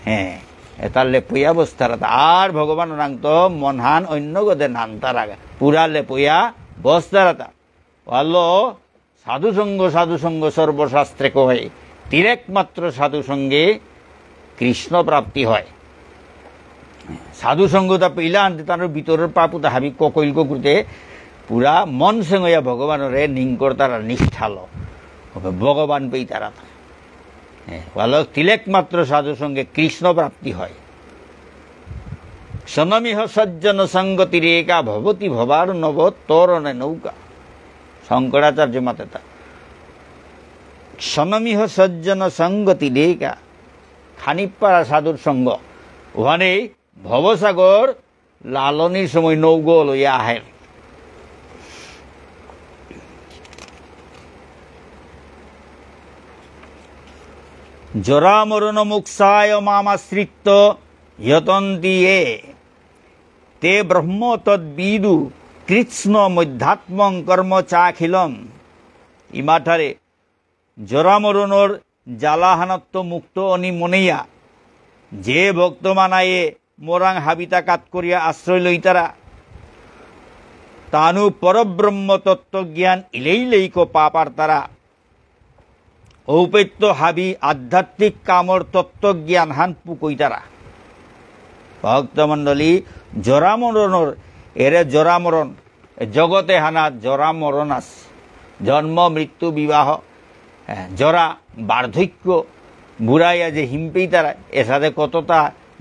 হ্যাঁ, এতা লেপয়া বস্তারা তা। আর ভগবান ওরাং তো মনহান অন্য গদে নানতারা। পুরা লেপয়া বস্তারা তা। হাল্ল সাধু সঙ্গ, সাধু সঙ্গ সর্বশাস্ত্রে কহে। তিলেক মাত্র সাধু সঙ্গে কৃষ্ণ প্রাপ্তি হয়। সাধু সঙ্গতা পেইলা আনতে তার ভিতরের পাপুতা হাবি ককইল ককুরতে পুরা মন সেঙয়া ভগবানরে নিংকর তারা নিষ্ঠালো। ভগবান পেই তারা তা। হ্যাঁ, বালক তিলেক মাত্র সাধু সঙ্গে কৃষ্ণ প্রাপ্তি হয়। সনমিহ সজ্জন সঙ্গতিরেকা ভবতি ভবার নব তরণে নৌকা। শঙ্করাচার্য মাতে তা। ক্ষণমিহ সজ্জন সঙ্গতি ডেকা, খানিপারা সাধুর সঙ্গ। ওখানে ভবসাগর লালনির সময় নৌগ লইয়া আহের। জরা মরণ মোক্ষায় মামাশ্রিত্য যতন্তি যে, তে ব্রহ্ম তদ্বিদু কৃৎস্নমধ্যাত্মং কর্ম চাখিলম। ইমাঠারে জরা মরণর জ্বালাহানাত্ত মুক্ত অনি মনেয়া, যে ভক্ত মানায়ে মোরাং হাবিতা কাত করিয়া আশ্রয় লইতারা, তানু পরব্রহ্ম তত্ত্বজ্ঞান ইলেইলেইকো পা পারতারা। ঔপেত্য হাবি আধ্যাত্মিক কামর তত্ত্বজ্ঞান হান পুকইতারা। ভক্তমণ্ডলী, জরা মরণর, এরে জরা মরণ, এ জগতে হানাত জরা মরণ আস। জন্ম, মৃত্যু, বিবাহ, এ, জরা, বার্ধক্য, বুড়াইয়া যে হিমপেইতারা, এসাদে কততা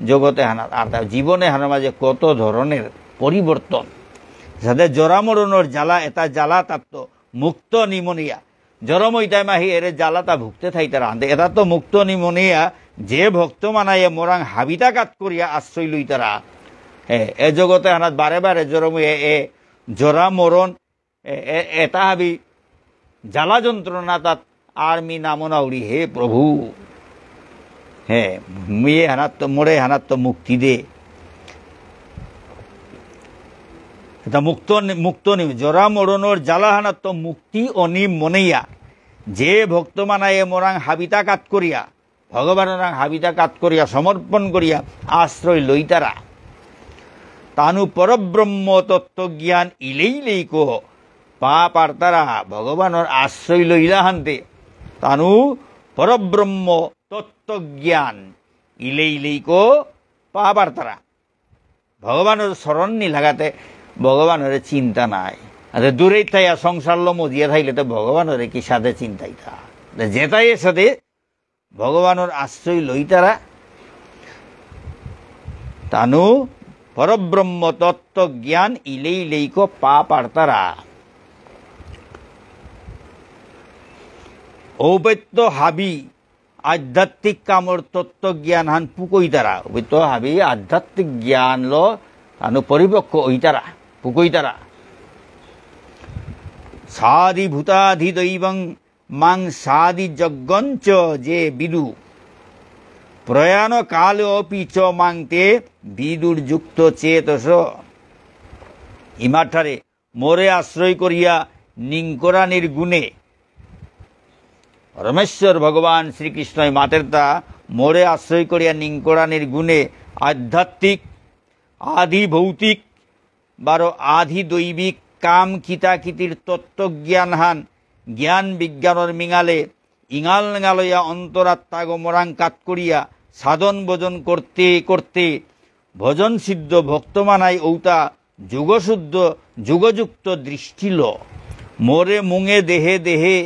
জগতে হানাত। আর তার জীবনে হানার মাঝে কত ধরনের পরিবর্তন। এসাদে জরা মরণর জ্বালা, এটা জ্বালা তার তো মুক্ত নিমনিয়া। জরম ইতাই মাহি এরে জ্বালাতা ভুগতে থাইতারা। আন্দে এতা তো মুক্ত নিমনিয়া, যে ভক্ত মানায়ে মোরাং হাবিতা কাত করিয়া আশ্রয় লইতারা। এ, এ জগতে আনাত বারে বারে জরম এ, এ জরা মরণ, এ, এ, এতা হাবি জ্বালা যন্ত্রণা তাত আর মি নামনা উড়ি, হে প্রভু। হে, মিয়ে হানাত্ত, মোরে হানাত্ত মুক্তি দে। এতা মুক্ত নি-, মুক্ত নি-, জরা মরণর জ্বালা হানাত্ত মুক্তি অনি মনেয়া। যে ভক্ত মানায়ে মোরাং হাবিতা কাত করিয়া, ভগবানরাং হাবিতা কাত করিয়া, সমর্পণ করিয়া, আশ্রয় লইতারা। তানু পরব্রহ্ম তত্ত্বজ্ঞান ইলেইলেইকো পা পারতারা, ভগবানর আশ্রয় লইলা হানতে। তানু পরব্রহ্ম তত্ত্বজ্ঞান ইলেইলেইকো পা পারতারা। ভগবানর শরণ নি লাগাতে ভগবানরে চিন্তা নাই। আরে দূরেই থাইয়া সংসারলো মজিয়া থাইলে তো ভগবানরে কি সাথে চিন্তাইতা? তে যেতাই সাথে ভগবানর আশ্রয় লইতারা, তানু পরব্রহ্ম তত্ত্বজ্ঞান ইলেইলেইকো পা পারতারা। ঔপেত্য হাবি আধ্যাত্মিক কামর তত্ত্বজ্ঞান হান পুকইতারা। ঔপেত্য হাবি আধ্যাত্মিক জ্ঞানলো তানু পরিপক্ক অইতারা, পুকইতারা। সাধিভূতাধিদৈবং মাং সাধিযজ্ঞঞ্চ যে বিদু। প্রয়াণ কালে অপি চ মাং তে বিদুর্যুক্ত চেতস। ইমাঠারে মোরে আশ্রয় করিয়া নিংকরানির গুণে, পরমেশ্বর ভগবান শ্রীকৃষ্ণই মাতেরতা, মোরে আশ্রয় করিয়া নিংকরানির গুণে আধ্যাত্মিক, আধিভৌতিক, বারো আধি দৈবিক কাম কিতাকিতির তত্ত্বজ্ঞান হান জ্ঞান বিজ্ঞানর মিঙালে ইঙাল ঙালয়া অন্তরাত্মাগো মোরাং কাত করিয়া সাধন ভজন করতে করতে ভজন সিদ্ধ ভক্ত মানাই ঔতা যোগশুদ্ধ যোগযুক্ত দৃষ্টিল। মোরে মুঙে দেহে দেহে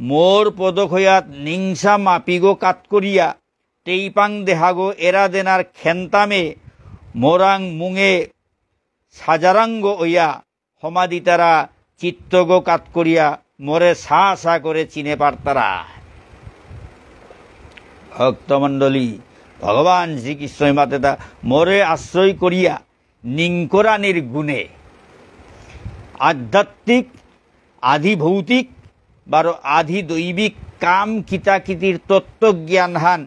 মোর পদখয়াত নিংসা মাপিগো কাত করিয়া টেইপাং দেহাগো এরা দেনার খেন্তামে মোরাং মুঙে সাজারাঙ্গ অয়া সমাধিতারা চিত্তগো কাত করিয়া মোরে সা সা করে চিনে পারতারা। ভক্তমণ্ডলী, ভগবান শ্রীকৃষ্ণই মাতেতা মোরে আশ্রয় করিয়া নিংকরানির গুণে আধ্যাত্মিক, আধিভৌতিক, বারো আধিদৈবিক কাম কিতাকিতির তত্ত্বজ্ঞান হান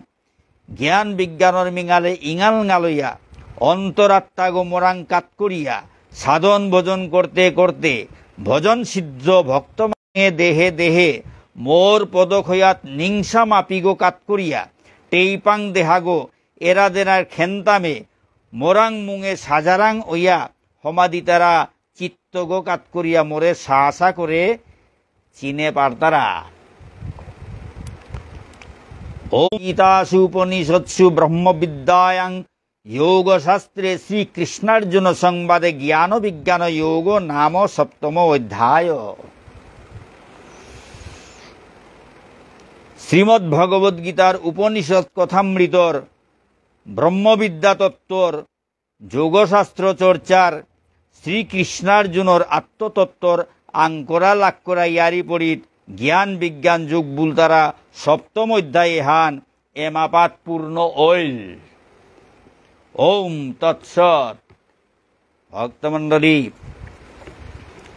জ্ঞান বিজ্ঞানর মিঙালে ইঙাল ঙালইয়া, অন্তরাত্মাগো মোরাং কাত করিয়া, সাধন ভজন করতে করতে, ভজন সিদ্ধ ভক্ত মাঙে দেহে দেহে, মোর পদখয়াত নিংসা মাপিগো কাত করিয়া, টেইপাং দেহাগো এরা দেনার খেন্তামে, মোরাং মুঙে সাজারাং অয়া, সমাধিতারা চিত্তগো কাত করিয়া মোরে সা সা করে চিনে পারতারা। ও গীতাসু উপনিষৎসু ব্রহ্মবিদ্যায়াং যোগশাস্ত্রে শ্রীকৃষ্ণার্জুন সংবাদে জ্ঞান বিজ্ঞান যোগ নাম সপ্তম অধ্যায়। শ্রীমদ্ ভগবদ্ গীতার উপনিষদ কথামৃতর ব্রহ্মবিদ্যা তত্ত্বর যোগশাস্ত্র চর্চার শ্রীকৃষ্ণার্জুনর আত্মতত্ত্বর আঙকরা লাককরা ইয়ারি পরিত জ্ঞান বিজ্ঞান যোগ বুলতারা সপ্তম অধ্যায় এহান এমাপাত পূর্ণ অইল। ওম তৎসৎ। ভক্তমণ্ডলী,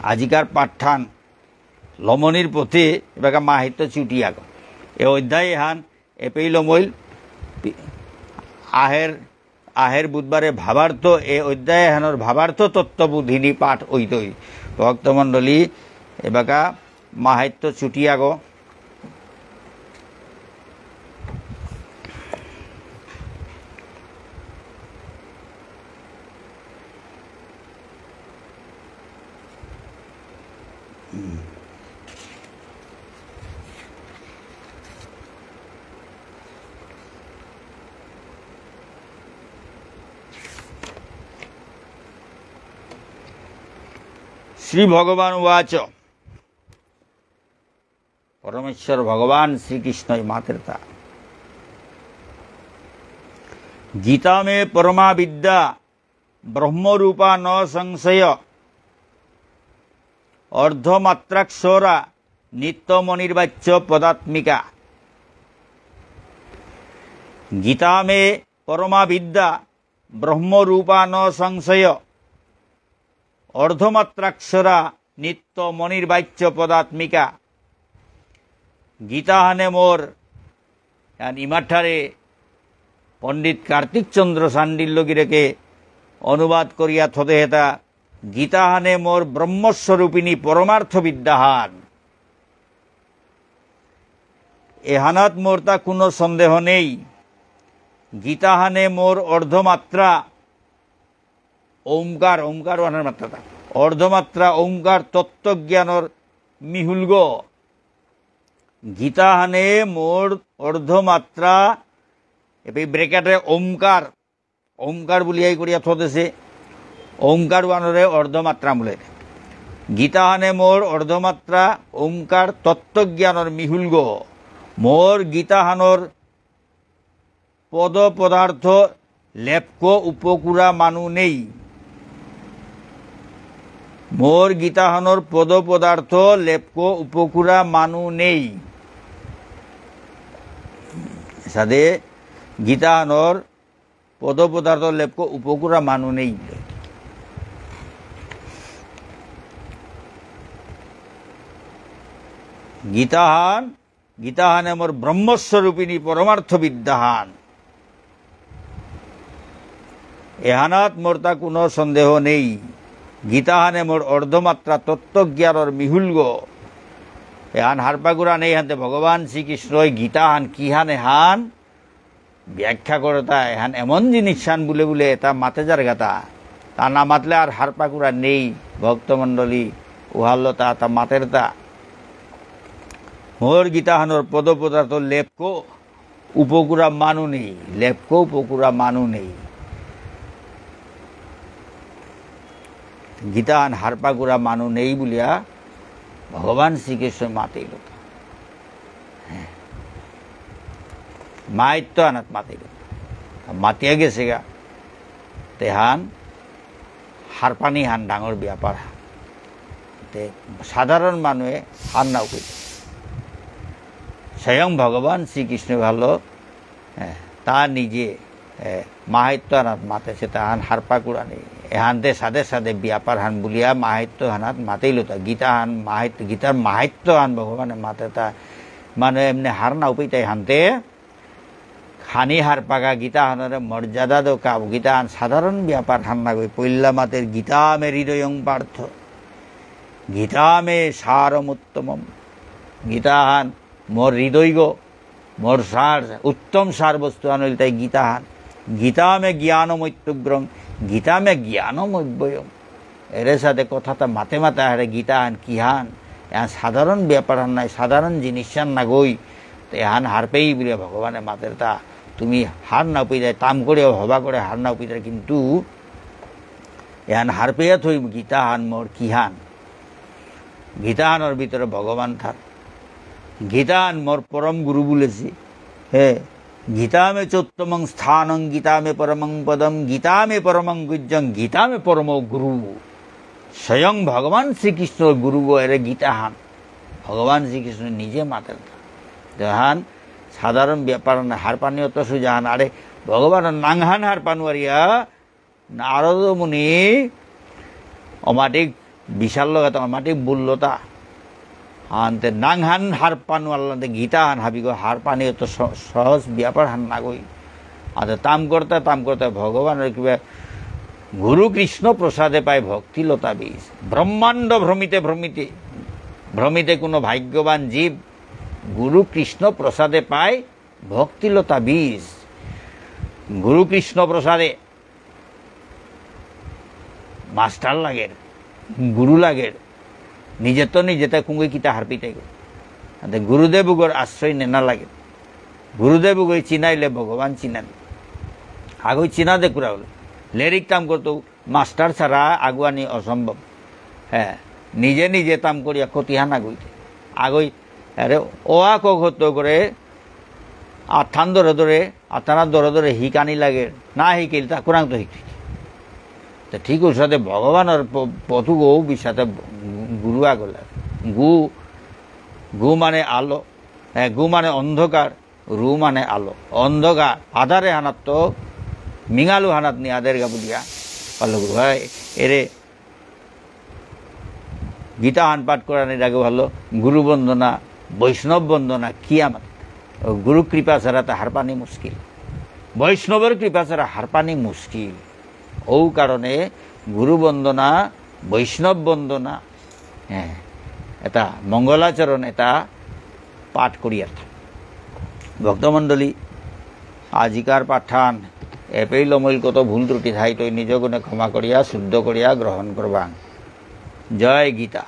আজিকার পাঠহান লমনির পথে এবাকা মাহাত্ম্য চুটি আগ। এ অধ্যায় এহান এপেই লমইল। পি-, আহের, আহের বুধবারে ভাবার্থ, এ অধ্যায় এহানর ভাবার্থ তত্ত্ববোধিনী পাঠ অইতই। ভক্তমণ্ডলী, এবাকা মাহাত্ম্য চুটি আগ। শ্রী ভগবান উবাচ। পরমেশ্বর ভগবান শ্রীকৃষ্ণই মাতেরতা। গীতা মে পরমা বিদ্যা, ব্রহ্মরূপা ন সংশয়, অর্ধমাত্রাক্ষরা নিত্যমনির্বাচ্য পদাত্মিকা। গীতা মে পরমা বিদ্যা, ব্রহ্মরূপা ন সংশয়, অর্ধমাত্রাক্ষরা নিত্যমনির্বাচ্য পদাত্মিকা। গীতাহানে মোর, এহান ইমাঠারে পণ্ডিত কার্তিক চন্দ্র শাণ্ডিল্য গিরকে অনুবাদ করিয়া থদেসেতা, গীতাহানে মোর ব্রহ্মস্বরূপিণী পরমার্থ বিদ্যাহান। এহানাত মোরতা কোনো সন্দেহ নেই। গীতাহানে মোর অর্ধমাত্রা ওমকার, ওমকার ওহানর মাত্রাতা। অর্ধমাত্রা ওমকার তত্ত্বজ্ঞানর মিহুলগ। গীতাহানে মোর অর্ধমাত্রা, এপেই bracket এ ওমকার, ওমকার বুলিয়াই করিয়া থদেসে, ওমকার ওহানরে অর্ধমাত্রা বুলে। গীতাহানে মোর অর্ধমাত্রা, ওমকার তত্ত্বজ্ঞানর মিহুলগ। মোর গীতাহানর পদ পদার্থ লেপকো উপকুরা মানু নেই। মোর গীতাহানর পদ পদার্থ লেপকো উপকুরা মানু নেই। সাদে গীতাহানর পদ পদার্থ লেপকো উপকুরা মানু নেই। গীতাহান, গীতাহানে মোর ব্রহ্মস্বরূপিণী পরমার্থ বিদ্যাহান। এহানাত মোরতা কোনো সন্দেহ নেই। গীতাহানে মোর অর্ধমাত্রা তত্ত্বজ্ঞানর মিহুলগ। এহান হারপাকুরা নেই হানতে ভগবান শ্রীকৃষ্ণই গীতাহান কিহান এহান ব্যাখ্যা করতা, এহান এমন জিনিসহান বুলে বুলে এতা মাতে যারগাতা। তা না মাতলে আর হারপাকুরা নেই, ভক্তমণ্ডলী, উহাল্লতা তা মাতেরতা। মোর গীতাহানর পদ পদার্থ লেপকো উপকুরা মানু নেই, লেপকো উপকুরা মানু নেই। গীতাহান হারপাকুরা মানু নেই বুলিয়া ভগবান শ্রীকৃষ্ণ মাতেইল। হ্যাঁ। মাহাত্ম্য আনাত মাতিল। মাতিয়া গেছেগা। তেহান হারপানি হান ডাঙর ব্যাপার। তে সাধারণ মানুয়ে হার নাও কই। স্বয়ং ভগবান শ্রীকৃষ্ণ ভালো, হ্যাঁ, তা নিজে এ, মাহাত্ম্য হানাত মাতেসে তাহান হারপাকুরানি। এহানতে সাদে সাদে ব্যাপার হান বুলিয়া মাহাত্ম্য হানাত মাতেইলতা। গীতা হান মাহাত্ম্য, গীতার মাহাত্ম্য হান ভগবানে মাতেতা। মানে এমনি হার না উপিতাই হানতে খানি হারপাকা গীতা হানরে মর্যাদা দো কাব। গীতা হান সাধারণ ব্যাপার হান না গই। পইলা মাতের গীতা মে হৃদয়ং পার্থ। গীতা মে সারম উত্তমম। গীতা হান মোর হৃদয় গো। মোর সার, উত্তম সার বস্তু আন ইলতাই গীতা হান। গীতা মে জ্ঞানম অত্যুগ্রং, গীতা মে জ্ঞানম অব্যয়ম। এরে সাদে কথাতা মাতে মাতে আহের গীতা হান কিহান। এহান সাধারণ ব্যাপার হান নাই, সাধারণ জিনিস হান না গই। তো এহান হারপেই বুলে ভগবানে মাতের তা, তুমি হার না পিদায়, তাম করে হবা করে হার না পিদায়, কিন্তু এহান হারপেয়া থই গীতা হান মোর কিহান। গীতা হানর ভিতরে ভগবান থার। গীতা হান মোর পরম গুরু বুলেছি। হে, গীতা মে চোত্তমং স্থানং, গীতা মে পরমং পদম, গীতা মে পরমং গুহ্যং, গীতা মে পরম গুরু। স্বয়ং ভগবান শ্রীকৃষ্ণর গুরু গো এরে গীতা হান। ভগবান শ্রীকৃষ্ণ নিজে মাতের। যেহান সাধারণ ব্যাপার না, হারপানি অত সুজাহান। আরে, ভগবানর নাঙহান হারপানুয়ারিয়া নারদ মুনি অমাটিক বিশাল লগাতে অমাটিক বুল্লতা। আনতে নাঙহান হারপানুয়াল্লাতে গীতাহান হাবিগো হারপানি অত স-, সহজ ব্যাপার হান নাগই। আনতে তাম করতে, তাম করতে ভগবানর কৃপা গুরু কৃষ্ণ প্রসাদে পায় ভক্তি লতা বীজ। ব্রহ্মাণ্ড ভ্রমিতে ভ্রমিতে, ভ্রমিতে কোনো ভাগ্যবান জীব গুরু কৃষ্ণ প্রসাদে পায় ভক্তি লতা বীজ। গুরু কৃষ্ণ প্রসাদে মাস্টার লাগের, গুরু লাগের, নিজে তো নিজে তা কুঙ্গই কিতা হারপিতে গো। আতে গুরুদেব উগর আশ্রয় নেনা লাগে। গুরুদেব উগই চিনাইলে ভগবান চিনান। আগই চিনা দে কুরা হলো। লেরিক কাম করতো মাস্টার ছাড়া আগুয়ানি অসম্ভব। হ্যাঁ, নিজে নিজে তাম করিয়া কতিহান আগুইতে। আগই, আরে, অ আ ক খ ত করে, আথান ধরে ধরে, আতানা ধরে ধরে হিকানি লাগে। না হিকিল তা কুরাং তো হিকি। তো ঠিক ওর সাথে ভগবানর প-, পথু গো বিসাতে গুরু আগলা। গু, গু মানে আলো, হ্যাঁ, গু মানে অন্ধকার, রু মানে আলো। অন্ধকার, আধারে হানাত তো মিঙালু হানাত নি আদের গা বুলিয়া। পালো গুরু, হয়, এরে গীতা হান পাঠ করানির আগে ভালো গুরু বন্দনা, বৈষ্ণব বন্দনা কি আমার? ও গুরু কৃপা ছাড়া তো হারপানি মুশকিল। বৈষ্ণবের কৃপা ছাড়া হারপানি মুশকিল। ও কারণে গুরু বন্দনা, বৈষ্ণব বন্দনা, হ্যাঁ, এটা মঙ্গলাচরণ, এটা পাঠ করিয়ার থাক। ভক্তমণ্ডলী, আজিকার পাঠান এপেই লমইল কত ভুল ত্রুটি থাইতই নিজ গুণে ক্ষমা করিয়া, শুদ্ধ করিয়া গ্রহণ করবাং। জয় গীতা।